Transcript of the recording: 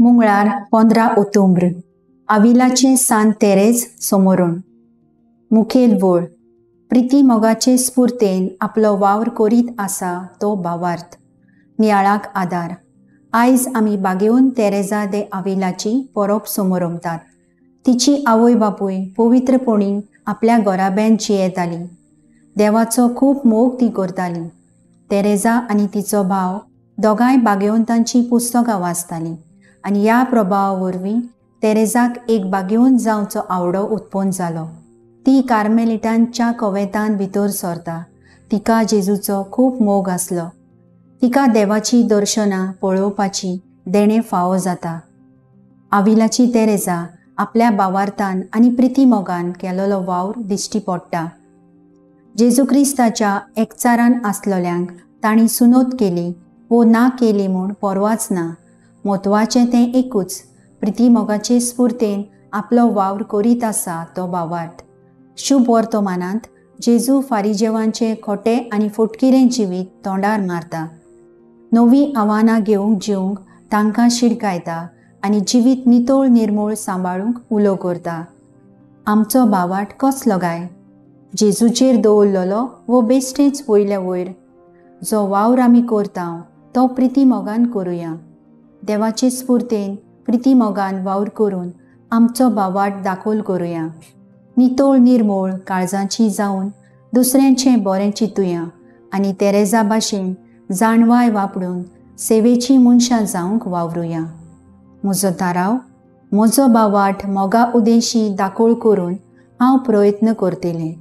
मंगळार 15 ऑक्टोबर आविलाचे सांत तेरेज सोमोरून. मुखेल वळ प्रिती मोगाचे स्फूर्तेन आपलो वावर करीत आसा तो भावार्थ. नियाळाक आदार. आयज आमी बागेवन तेरेजा दे आविलाची परब सोमोरमतात. तिची आवय बापूय पवित्रपणी आपल्या घराब्यान जियेताली. देवाचो खूब मोग ती करताली. तेरेजा आनी तिचो भाव दोगांय बागेवंतांची पुस्तकां वाचतालीं आनी ह्या प्रभावा वरवीं तेरेजाक एक बागेवन जावचो आवडो उत्पन्न जालो. ती कार्मेलिटांच्या कोवेंतान भितर सरता. तिका जेजूचो खूब मोग आसलो. तिका देवाची दर्शनां पळोवपाची देणें फावो जाता. आविलाची तेरेजा आपल्या भावार्थान आनी प्रिती मोगान केलोलो वावर दिश्टी पडटा. जेजू क्रिस्ताच्या एकचारान आसलोल्यांक तांणी सुनोत केली वो ना केली म्हूण परवाच ना. म्हत्वाचें तें एकूच, प्रिती मोगाचे स्फूर्तेन आपलो वावर करीत आसा तो भावार्थ. शुभ वर्तमानांत जेजू फारिजेवांचे खोटे आनी फटकिरें जिवीत तोंडार मारता. नवीं आव्हानां घेवंक जिवंक तांकां शिडकायता आनी जिवीत नितळ निर्मूळ सांबाळूंक उलो करता. आमचो भावार्थ कसलो गाय? जेजूचेर दवरलेलो वो बेश्टेच वयल्या वयर? जो वावर आमी करता तो प्रिती मोगान करुया. देवाचे स्फूर्तेन प्रिती मोगान वावर करून आमचो भावार्थ दाखोल करुया. नितळ निर्मूळ काळजाची जावन दुसऱ्यांचें बरें चिंतुया आनी तेरेजा भाशेन जाणवाय वापरून सेवेची मनशां जावंक वावरुया. म्हजो थाराव, म्हजो भावार्थ मोगा उदेशी दाखोल करून हांव प्रयत्न करतलें.